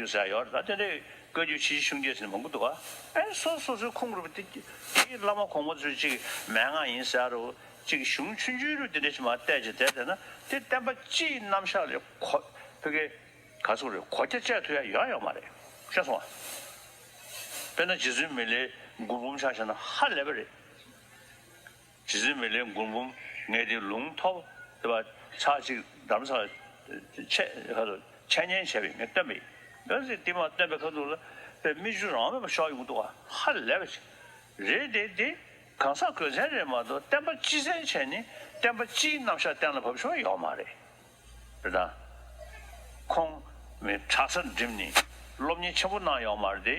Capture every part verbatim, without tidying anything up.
རྒྱུ་ཟེར་ཡོད་རེད། ད་དེ་འདྲའི་བཀའ་བརྒྱུད་ཕྱི་བཤིག་གཞུང་བརྒྱུད་ཟེར་ནས་མང་པོ་འདུག་ག་ཨེ་སོ་སོ་སོའི་ཁུངས་རུས་པ་དེ་དེའི་བླ་མ་གོང་མ་ཚོས་ཅིག་མན་ངག་ཡིན་ཟེར་རོ། ཅིག་གཞུང་ཆུང་ཆུང་རུ་དེ་འདྲ་ཞིག་མར་བལྟས་ཅིག་བསྡད་བསྡད་ན་དེ་བསྟན་པ་སྤྱིའི་རྣམ་གཞག་ལས་གོ་ཕ་གི་ག་ཚོད་རེད། གོ་རྒྱ་བཅད་ཐུབ་ཡ་ཡོད་ཡོད་མ་རེད། ཤེས་སོང་ང་། དཔེར་ན་རྗེ་བཙུན་མི་ལའི་མགུར་འབུམ་ཆ་བཞག་ན་ཧ་ལས་པ་རེད། རྗེ་བཙུན་མི་ལའི་མགུར་འབུམ་ངས་དེ་ལུང་ཐོབ་དེ་བ་ཚར་གཅིག་རྡ་རམ་ས་ལ་འཆད་ཧ་ལོ་འཆད་ཉན་བྱས་པའི་ངས་བཏོན་པ་ཡིན། འདི་ཚོ་དེ་མ་བཏོན་པའི་ཁ་ཐུག་ལ་དཔེ་མིག་ཆུ་རང་མེད་པ་ཤོར་ཡོང་གི་འདུག་ག་ཧ་ལས་པ་ཞིག་རེད། དེ་དེ་གང་ཟག་དགོས་མཚན་རེད་མ་གཏོགས་བསྟན་པ་སྤྱི་མཚན་བྱས་ནས་བསྟན་པ་སྤྱིའི་རྣམ་གཞག་གཏན་ལ་ཕབ་ཆོག་ཡོད་མ་རེད། རེད་དང་། ཁོང་མི་གྲྭ་སར་འགྲིམས་ནས་སློབ་གཉེར་ཆེན་པོ་གནང་ཡོད་མ་རེད་དེ།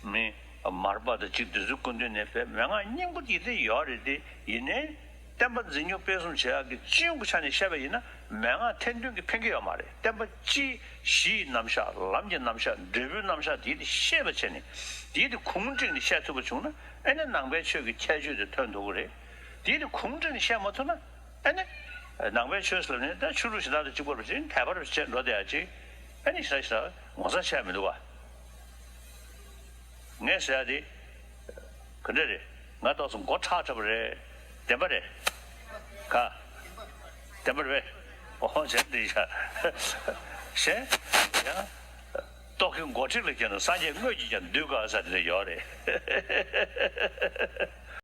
མི་མར་པ་དང་གཅིག་དུས་ཚོད་སྐུ་མདུན་ནས་བས་མན་ངག་སྙིང་པོ་དེ་དེ་ཡོད་རེད་དེ། ཡིན་ནའི་བསྟན་པ་འཛིན་སྐྱོང་སྤེལ་གསུམ་བྱེད་ཡག་གི་སྤྱི་ཡོངས་ཀྱི་ཆ་ནས་བཤད་པ་ཡིན་ན་མན་ངག་ཐེར་འདོན་གྱི་ཕན་གྱི་ཡོད་མ་རེད། བསྟན་པ་སྤྱིའི་གཞི་ཡི་རྣམ་གཞག་ལམ་གྱི་རྣམ་གཞག་འབྲས་བུའི་རྣམ་གཞག་དེ་དེ་ཤེས་པ་བྱས་ནས་དེ་དེ་གུང་བསྒྲིགས་ནས་བཤད་ཐུབ་པ་བྱུང་ན་ཨེ་ནི་ནང་པའི་ཆོས་ཀྱི་ཁྱད་ཆོས་དེ་ཐོན་ཐུབ་ཀྱི་རེད། དེ་དེ་གུང་བསྒྲིགས་ནས་བཤད་མ་ཐུབ་ན། ཨ་ནི། ནང་པའི་ཆོས་ཟེར་ནས་ད་ཆོས་ལུགས་གཞན་དག་དང་གཅིག་པ་རེད་ཅེས་དད་པ་རེ་བྱས་འགྲོ་བསྡད་ཡ་ཅིག་ཨ་ནི་ཞེ་དྲག་ཞེ་དྲག་ངོ་ཚ་བྱས་མི་འདུག་ག་ངས་ཟེར་ཡ་དེ། ག་འདྲ་རེད། ང་ཏོག་ཙམ་མགོ་ཁྲག་ཁྲག་པ་རེད། བདེན་པ་རེད། ག་བདེན་པ་རེད་པས། ཨོ་ཧོ་གཞན་འདི་ཡ། གཞན། ཡང་། རྟོག་གེའི་མགོ་ཁྲིད་ལ་བརྒྱབ་ན་སངས་རྒྱས་དངོས་ཀྱིས་ཀྱང་འདུལ་དཀའ་ཟེར་དེ་འདྲ་ཡོད་རེད།